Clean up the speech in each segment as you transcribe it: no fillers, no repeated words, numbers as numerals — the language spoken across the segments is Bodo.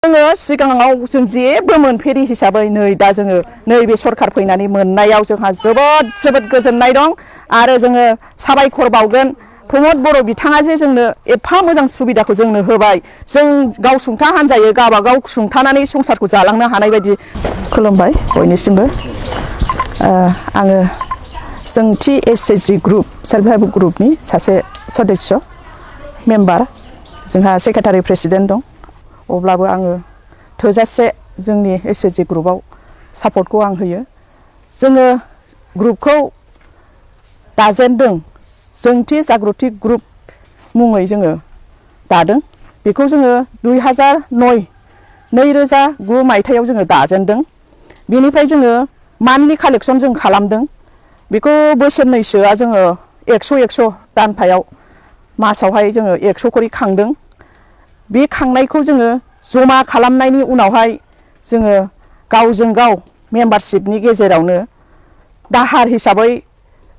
जोङो सिगाङाव जों जेबो मोनफेरि हिसाबै नै दा जोङो नैबे सरखार फैनानै मोननायाव जोंहा जोबोद गोजोननाय दं आरो जोङो साबायखर बावगोन प्रमद बर' बिथाङा जे जोंनो एफा मोजां सुबिदाखौ जोंनो होबाय। जों गावसुंथा हान्जायै गावबागाव सुंथानानै संसारखौ जालांनो हानाय बायदि खुलुमबाय बयनिसिमबो। आङो जोंथि एसएचजि ग्रुप सेल्फ हेल्प ग्रुपनि सासे सदस्य मेम्बार, जोंहा सेक्रेटारि प्रेसिडेन्ट दं। अब्लाबो आङो थोजासे जोंनि एसएचजि ग्रुपआव सापर्टखौ आं होयो। जोङो ग्रुपखौ दाजेनदों जोंथि जागृति ग्रुप मुङै जोङो दादों। बेखौ जोङो 2009 मायथाइयाव जोङो दाजेनदों। बेनिफ्राय जोङो मान्थलि कालेक्सन जों खालामदों। बेखौ बोसोरनैसोआ जोङो 100 दानफायाव मासावहाय जोङो 100 करि खांदों। बे खांनायखौ जोङो जमा खालामनायनि उनावहाय जोङो गावजों गाव मेम्बारशिपनि गेजेरावनो दाहार हिसाबै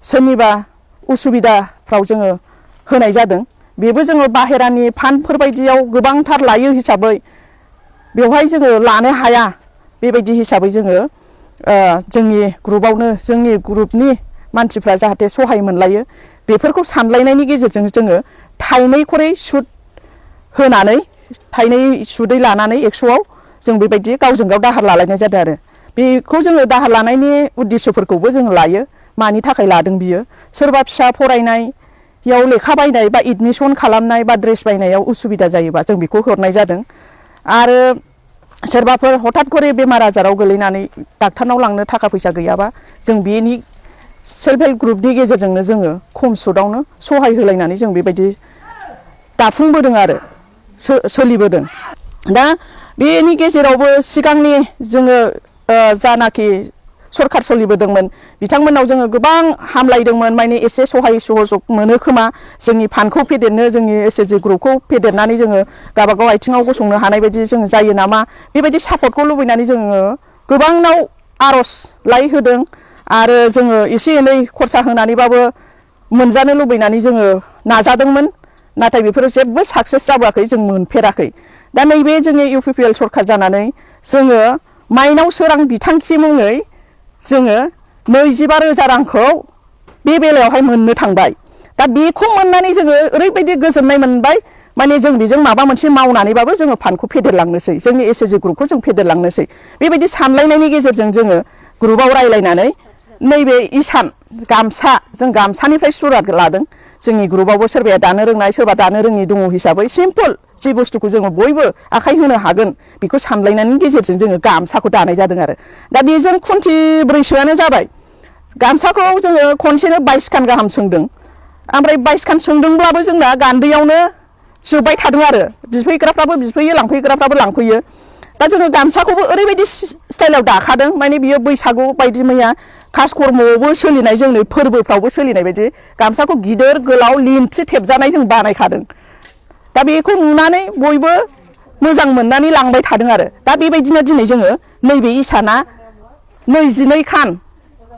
सोरनिबा उसुबिदाफ्राव जोङो होनाय जादों। बेबो जोङो बाहेरानि फान्डफोर बायदियाव गोबांथार लायो हिसाबै बेवहाय जोङो लानो हाया। बेबायदि हिसाबै जोङो जोंनि ग्रुपआवनो जोंनि ग्रुपनि मानसिफ्रा जाहाथे सहाय मोनलायो बेफोरखौ सानलायनायनि गेजेरजों जोङो 2 करि सुद होनानै 2 सुदै लानानै 100आव जों बेबायदि गावजों गाव दाहार लालायनाय जादों आरो बेखौ जोङो दाहार लानायनि उद्देश्यफोरखौबो जों लायो। मानि थाखाय लादों बियो सोरबा फिसा फरायनायाव लेखा बायनाय बा एडमिसन खालामनाय बा ड्रेस बायनायाव उसुबिदा जायोबा जों बेखौ हरनाय जादों। आरो सोरबाफोर हठात करे बेमार आजाराव गोलैनानै डाक्टारनाव लांनो थाखा फैसा गैयाबा जों बेनि सेल्फ हेल्प ग्रुपनि गेजेरजोंनो जोङो खम सुदावनो सहाय होलायनानै जों बेबायदि दाफुंबोदों आरो सोलिबोदों। दा बेनि गेजेरावबो सिगांनि जोङो जानाखि सरखार सोलिबोदोंमोन बिथांमोननाव जोङो गोबां हामलायदोंमोन। माने एसे सहाय सहयोग मोनो खोमा जोंनि फान्डखौ फेदेरनो, जोंनि एसएचजि ग्रुपखौ फेदेरनानै जोङो गावबागाव आथिङाव गसंनो हानाय बायदि जोङो जायो नामा बेबायदि सापर्टखौ लुबैनानै जोङो गोबांनाव आर'जलाइ होदों। आरो जोङो एसे एनै खरसा होनानैबाबो मोनजानो लुबैनानै जोङो नाजादोंमोन। नाथाय बेफोरो जेबो साक्सेस जाबोआखै, जों मोनफेराखै। दा नैबे जोंनि इउपिपिएल सरखार जानानै जोङो माइनाव सोरां बिथांखि मुङै जोङो 25,000 रांखौ बे बेलायावहाय मोननो थांबाय। दा बेखौ मोननानै जोङो ओरैबायदि गोजोननाय मोनबाय। माने जों बेजों माबा मोनसे मावनानैबाबो जोङो फान्डखौ फेदेरलांनोसै, जोंनि एसएचजि ग्रुपखौ जों फेदेरलांनोसै बेबायदि सानलायनायनि गेजेरजों जोङो ग्रुपआव रायलायनानै नैबे इसान गामसा, जों गामसानिफ्राय सुरुवात लादों। जोंनि ग्रुपआवबो सोरबाया दानो रोंनाय सोरबा दानो रोङि दङ हिसाबै सिम्पोल जि बुस्थुखौ जोङो बयबो आखाइ होनो हागोन बेखौ सानलायनायनि गेजेरजों जोङो गामसाखौ दानाय जादों आरो दा बेजों खुन्थिब्रैसोआनो जाबाय। गामसाखौ जोङो खनसेनो 22 खान गाहाम सोंदों। ओमफ्राय 22 खान सोंदोंब्लाबो जोंना गान्दैयावनो जोबबाय थादों आरो बिफैग्राफ्राबो बिफैयो, लांफैग्राफ्राबो लांफैयो। दा जोङो गामसाखौबो ओरैबायदि स्टाइलाव दाखादों माने बियो बैसागु बायदि मैया कासकर्मआवबो सोलिनाय, जोंनि फोरबोफ्रावबो सोलिनाय बायदि गामसाखौ गिदिर गोलाव लिन्थि थेबजानाय जों बानायखादों। दा बेखौ नुनानै बयबो मोजां मोननानै लांबाय थादों आरो दा बेबायदिनो दिनै जोङो नैबे इसाना 22 खान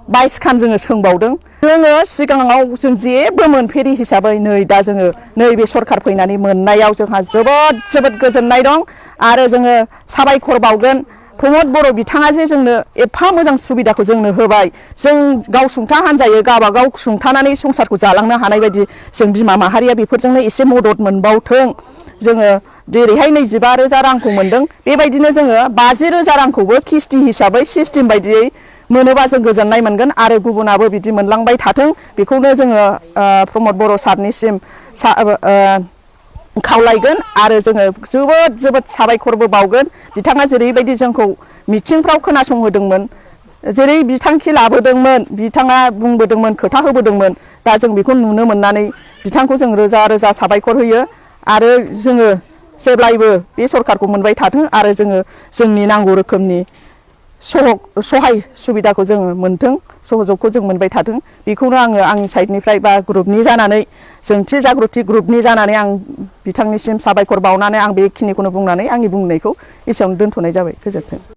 22 खान जोङो सोंबावदों। जोङो सिगाङाव जों जेबो मोनफेरि हिसाबै नै दा जोङो नैबे सरखार फैनानै मोननायाव जोंहा जोबोद गोजोननाय दं आरो जोङो साबायखर बावगोन प्रमद बर' बिथाङा जे जोंनो एफा मोजां सुबिदाखौ जोंनो होबाय। जों गावसुंथा हान्जायै गावबागाव सुंथानानै संसारखौ जालांनो हानाय बायदि जों बिमा माहारिया बेफोरजोंनो एसे मदद मोनबावथों। जोङो जेरैहाय 25,000 रांखौ मोनदों बेबायदिनो जोङो 50,000 रांखौबो किस्ति हिसाबै सिस्टेम बायदियै मोनोबा जों गोजोननाय मोनगोन आरो गुबुनाबो बिदि मोनलांबाय थाथों बेखौनो जोङो प्रमद बर' सारनिसिम खावलायगोन आरो जोङो जोबोद साबायखरबो बावगोन। बिथाङा जेरैबायदि जोंखौ मिथिंफ्राव खोनासंहोदोंमोन, जेरै बिथांखि लाबोदोंमोन, बिथाङा बुंबोदोंमोन, खोथा होबोदोंमोन। दा जों बेखौ नुनो मोननानै बिथांखौ जों रोजा साबायखर होयो आरो जोङो जेब्लायबो बे सरखारखौ मोनबाय थाथों आरो जोङो जोंनि नांगौ रोखोमनि सहाय सुबिदाखौ जोङो मोनथों, सहजगखौ जों मोनबाय थाथों। बेखौनो आङो आंनि साइडनिफ्राय बा ग्रुपनि जानानै जोंथि जागृति ग्रुपनि जानानै आं बिथांनिसिम साबायखर बावनानै आं बेखिनिखौनो बुंनानै आंनि बुंनायखौ एसेयावनो दोनथ'नाय जाबाय। गोजोन्थों।